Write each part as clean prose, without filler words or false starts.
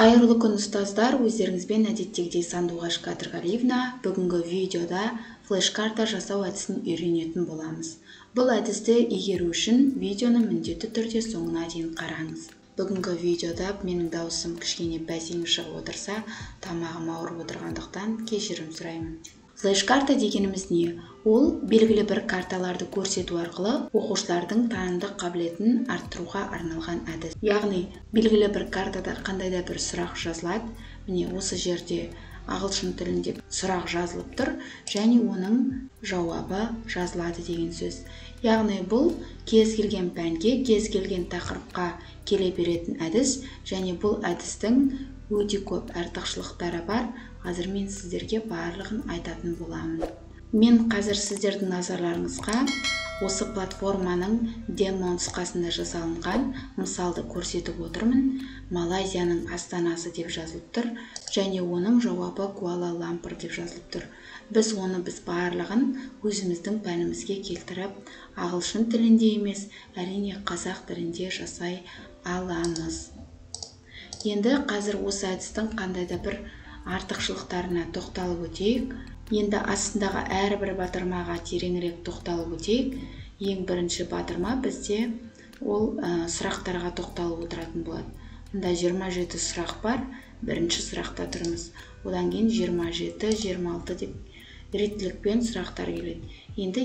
Қайырлы күн, ұстаздар! Өздеріңізбен әдеттегідей Сандуғаш Кәдірғалиевна. Бүгінгі видеода флеш-карта жасау әдісін үйренетін боламыз. Бұл әдісті игеру үшін видеоны міндетті түрде соңына дейін қараңыз. Бүгінгі видеода менің дауысым кішкене бәсең шығып отырса, тамағым ауырып отырғандықтан кешірім сұраймын. Флеш-карта дегеніміз не? Ол белгілі бір карталарды көрсету арқылы оқушылардың танымдық қабілетін арттыруға арналған әдіс. Яғни белгілі бір картада қандай да бір сұрақ жазылады. Міне, осы жерде ағылшын тілінде сұрақ жазылып тұр және оның жауабы жазылады деген сөз. Яғни бұл кез келген пәнге, кез келген тақырыпқа келе беретін әдіс және бұл әдістің өте көп артықшылықтары бар. Қазір мен сіздерге барлығын айтатын боламын. Мен қазір сіздердің назарларыңызға осы платформаның демо нұсқасында жасалынған мысалды көрсетіп отырмын. Малайзияның астанасы деп жазылып тұр және оның жауабы Куала-Лумпур деп жазылып тұр. Біз оны барлығын өзіміздің пәнімізге келтіріп, ағылшын тілінде емес, әрине, қазақ тілінде жасай аламыз. Енді қазір осы әдістің қандай да бір артықшылықтарына тоқталып өтейік. Енді астындағы әрбір батырмаға тереңірек тоқталып өтейік. Ең бірінші батырма бізде ол сұрақтарға тоқталып отыратын болады. Мұнда 27 сұрақ бар. Бірінші сұрақта тұрмыз. Одан кейін 27, 26 деп реттілікпен сұрақтар келеді. Енді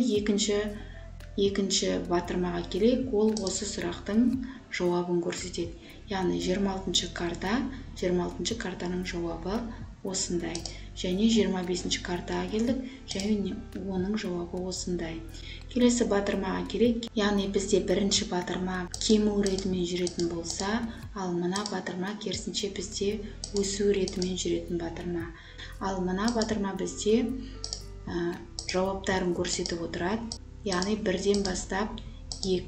екінші батырмаға келейік. Ол осы сұрақтың жауабын көрсетеді. Яғни 26 карта, 26 картаның жауабы осындай. Және 25 картаға келдік, және оның жауабы осындай. Келесі батырмаға келейік. Яғни бізде бірінші батырма кему ретімен жүретін болса, ал мына батырма керісінше бізде өсу ретімен жүретін батырма. Ал мына батырма бізде жауаптарын көрсетіп отырады. Яғни бірден бастап 2,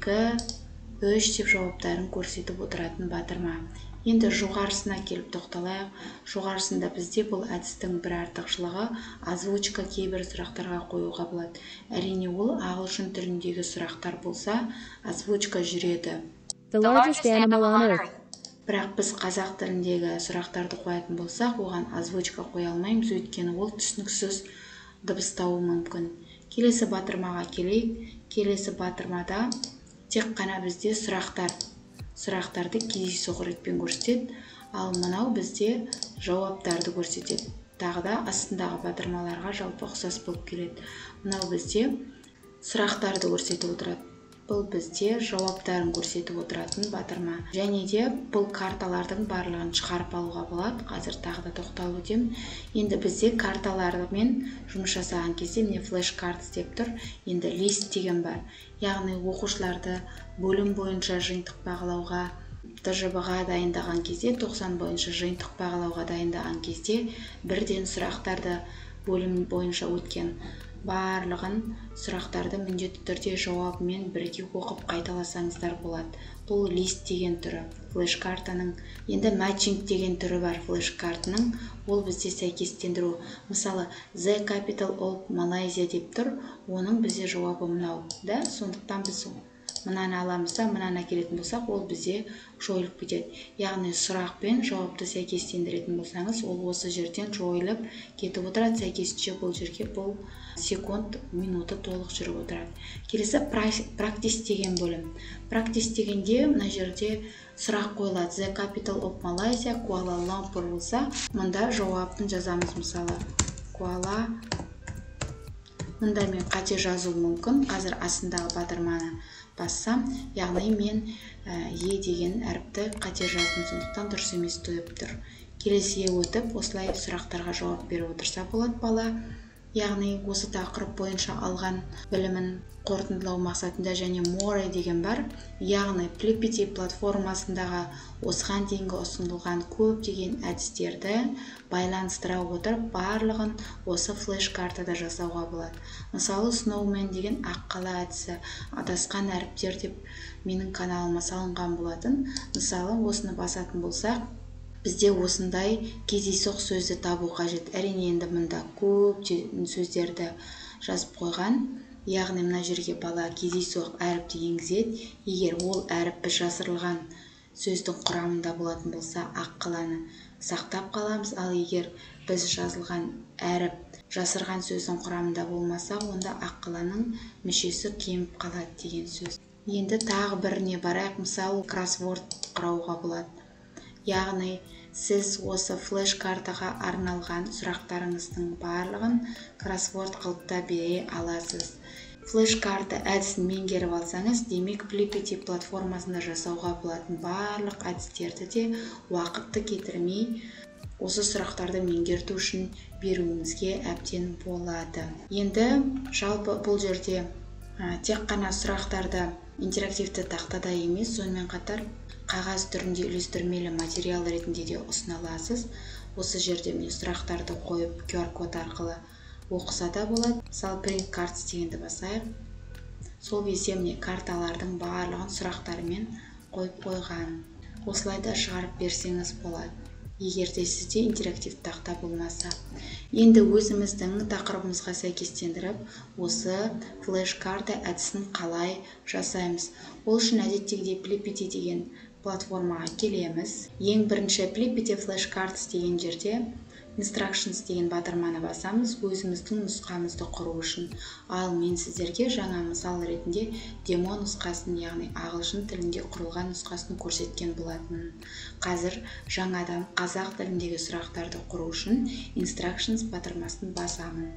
3 деп жауаптарын көрсетіп отыратын батырма. Енді жоғарысына келіп тоқталайық. Жоғарысында бізде бұл әдістің бір артықшылығы озвучка кейбір сұрақтарға қоюға болады. Әрине, ол ағылшын тіліндегі сұрақтар болса, озвучка жүреді. The largest animal on earth. Бірақ біз қазақ тіліндегі сұрақтарды қоятын болсақ, оған озвучка қоя алмаймыз, өйткені ол түсініксіз дыбыстауы мүмкін. Келесі батырмаға келейік. Келесі батырмада тек қана бізде сұрақтарды кездейсоқ ретпен көрсетеді, ал мынау бізде жауаптарды көрсетеді. Тағы да астындағы батырмаларға жалпы ұқсас болып келеді. Мынау бізде сұрақтарды көрсетіп отырады. Бұл бізде жауаптарын көрсетіп отыратын батырма. Және де бұл карталардың барлығын шығарып алуға болады. Қазір тағы да тоқталып өтемін. Енді бізде карталармен жұмыс жасаған кезде міне флеш-карт деп тұр. Енді лист деген бар. Яғни оқушыларды бөлім бойынша жиынтық бағалауға, ТЖБ-ға дайындаған кезде, 90 бойынша жиынтық бағалауға дайындаған кезде бірден сұрақтарды бөлім бойынша өткен барлығын сұрақтарды міндетті түрде жауабымен бірге оқып қайталасаңыздар болады. Бұл лист деген түрі флеш-картаның. Енді матчинг деген түрі бар флеш-картаның. Ол бізде сәйкестендіру. Мысалы, The Capital of Malaysia деп тұр. Оның бізде жауабы мынау, да? Сондықтан біз мынаны аламыз да, мынаны әкелетін болсақ, ол бізде жойылып кетеді. Яғни сұрақ пен жауапты сәйкестендіретін болсаңыз, ол осы жерден жойылып кетіп отырады. Сәйкесінше бұл жерге бұл секунд, минуты толық жүріп отырады. Келесі practice деген бөлім. Practice дегенде мына жерде сұрақ қойылады. The Capital of Malaysia Kuala Lumpur болса, мұнда жауабын жазамыз. Мысалы, Kuala. Мұнда мен қате жазуым мүмкін. Қазір астындағы батырманы бассам, яғни мен Е деген әріпті қате жаздым, сондықтан дұрыс емес деп тұр. Келесіге өтіп, осылай сұрақтарға жауап беріп отырса болады бала. Яғни осы тақырып бойынша алған білімін қорытындылау мақсатында. Және More деген бар. Яғни Flippity платформасындағы осыған дейінгі ұсынылған көптеген әдістерді байланыстыра отырып, барлығын осы флеш-картада жасауға болады. Мысалы, Snowman деген аққала әдісі, адасқан әріптер деп менің каналыма салынған болатын. Мысалы, осыны басатын болсақ, бізде осындай кездейсоқ сөзді табу қажет. Әрине, енді мұнда көп сөздерді жазып қойған. Яғни мына жерге бала кездейсоқ әріпті енгізеді. Егер ол әріп жасырылған сөздің құрамында болатын болса, аққаланы сақтап қаламыз. Ал егер біз жазылған әріп жасырған сөздің құрамында болмаса, онда аққаланың мүшесі кеміп қалады деген сөз. Енді тағы біріне барайық. Мысалы, кроссворд құрауға болады. Яғни сіз осы флеш-картаға арналған сұрақтарыңыздың барлығын кроссворд қылып та бере аласыз. Флеш-карта әдісін меңгеріп алсаңыз, демек Flippity платформасында жасауға болатын барлық әдістерді де уақытты кетірмей осы сұрақтарды меңгерту үшін беруіңізге әбден болады. Енді жалпы бұл жерде тек қана сұрақтарды интерактивті тақтада емес, сонымен қатар қағаз түрінде үйлестірмелі материал ретінде де ұсына аласыз. Осы жерде міне сұрақтарды қойып QR-код арқылы оқыса да болады. Мысалы, print cards дегенді басайық. Сол кезде міне карталардың барлығын сұрақтарымен қойып қойған. Осылай да шығарып берсеңіз болады, егер де сізде интерактивті тақта болмаса. Енді өзіміздің тақырыбымызға сәйкестендіріп, осы флеш-карта әдісін қалай жасаймыз? Ол үшін әдеттегідей Flippity деген платформаға келеміз. Ең бірінші Flippity Flashcards деген жерде Instructions деген батырманы басамыз өзіміздің нұсқамызды құру үшін. Ал мен сіздерге жаңа мысал ретінде демо нұсқасын, яғни ағылшын тілінде құрылған нұсқасын көрсеткен болатынмын. Қазір жаңадан қазақ тіліндегі сұрақтарды құру үшін Instructions батырмасын басамын.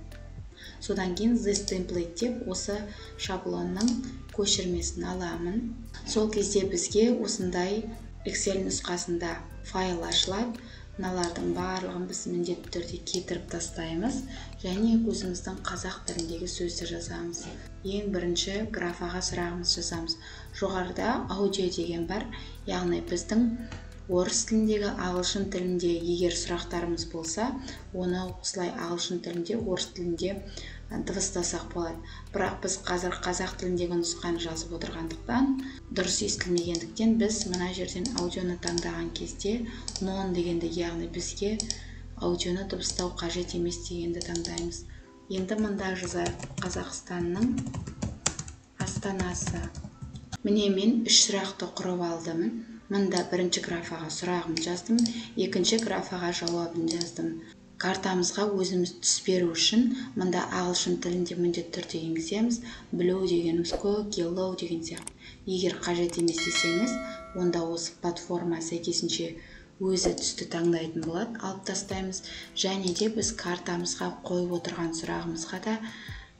Содан кейін This template деп осы шаблонның көшірмесін аламын. Сол кезде бізге осындай Excel нұсқасында файл ашылады. Мыналардың барлығын біз міндетті түрде кетіріп тастаймыз және өзіміздің қазақ тіліндегі сөзді жазамыз. Ең бірінші графаға сұрағымызды жазамыз. Жоғарыда аудио деген бар, яғни біздің орыс тіліндегі, ағылшын тілінде егер сұрақтарымыз болса, оны осылай ағылшын тілінде, орыс тілінде дыбыстасақ болады. Бірақ біз қазір қазақ тіліндегі нұсқаны жазып отырғандықтан, дұрыс естілмегендіктен біз мына жерден аудионы таңдаған кезде нон дегенді, яғни бізге аудионы дыбыстау қажет емес дегенді таңдаймыз. Енді мында жазайық: Қазақстанның астанасы. Міне мен үш сұрақты құрып алдым. Мында бірінші графаға сұрағын жаздым, екінші графаға жауабын жаздым. Картамызға өзіміз түс беру үшін мында ағылшын тілінде міндетті түрде енгіземіз. Blue дегеніміз көк, yellow деген сияқты. Егер қажет емес десеңіз, онда осы платформа сәйкесінше өзі түсті таңдайтын болады, алып тастаймыз. Және де біз картамызға қойып отырған сұрағымызға да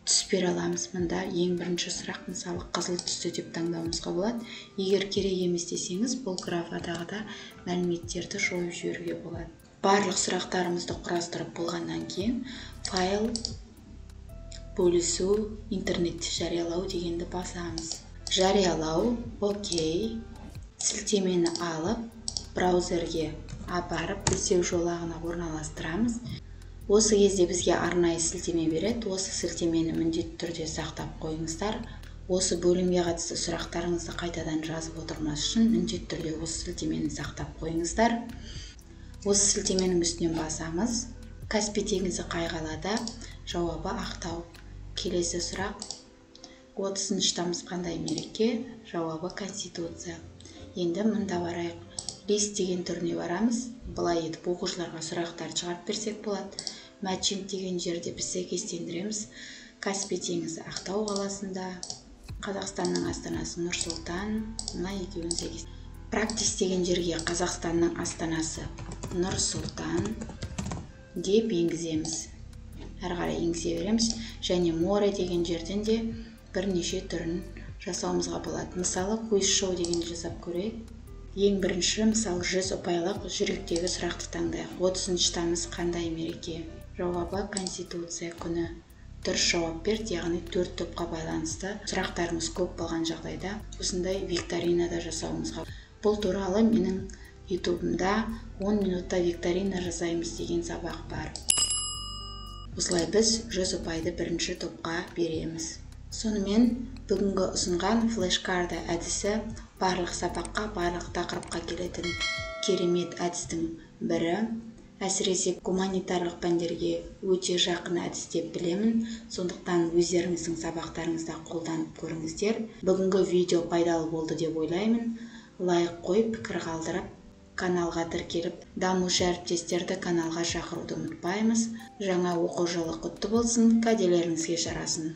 түс бере аламыз. Мында ең бірінші сұрақ, мысалы, қызыл түсті деп таңдауымызға болады. Егер керек емес десеңіз, бұл графадағы да мәліметтерді жойып жіберуге болады. Барлық сұрақтарымызды құрастырып болғаннан кейін файл, бөлісу, интернетте жариялау дегенді басамыз. Жариялау, окей. Сілтемені алып, браузерге апарып, іздеу жолағына орналастырамыз. Осы кезде бізге арнайы сілтеме береді. Осы сілтемені міндетті түрде сақтап қойыңыздар. Осы бөлімге қатысты сұрақтарыңызды қайтадан жазып отырмас үшін міндетті түрде осы сілтемені сақтап қойыңыздар. Осы сілтеменің үстінен басамыз. Каспий теңізі қай қалада? Жауабы Ақтау. Келесі сұрақ: 30 тамыз қандай мереке? Жауабы Конституция. Енді мында барайық. Лист деген түріне барамыз. Былай етіп оқушыларға сұрақтарды шығарып берсек болады. Matching деген жерде біз сәйкестендіреміз. Каспий теңізі Ақтау қаласында, Қазақстанның астанасы Нұр-Сұлтан. Мына екеуін сәйкес. Practice деген жерге Қазақстанның астанасы Нұр-Сұлтан деп енгіземіз. Әрі қарай енгізе береміз. Және more деген жерден де бірнеше түрін жасауымызға болады. Мысалы, quiz show дегенді жасап көрейік. Ең бірінші, мысалы, 100 ұпайлық жүректегі сұрақты таңдайық. 30 тамыз қандай мереке? Жауабы Конституция күні. Дұрыс жауап берді, яғни 4 топқа байланысты сұрақтарыңыз көп болған жағдайда осындай викторина да жасауыңызға. Бұл туралы менің ютубымда 10 минутта викторина жасаймыз деген сабақ бар. Осылай біз 100 ұпайды бірінші топқа береміз. Сонымен бүгінгі ұсынған флеш-карта әдісі барлық сабаққа, барлық тақырыпқа келетін керемет әдістің бірі. Әсіресе гуманитарлық пәндерге өте жақын әдіс деп білемін. Сондықтан өздеріңіздің сабақтарыңызда қолданып көріңіздер. Бүгінгі видео пайдалы болды деп ойлаймын. Лайк қойып, пікір қалдырып, Каналға тіркеліп, дамушы әріптестерді каналға шақыруды ұмытпаймыз. Жаңа оқу жылы құтты болсын, кәделеріңізге жарасын!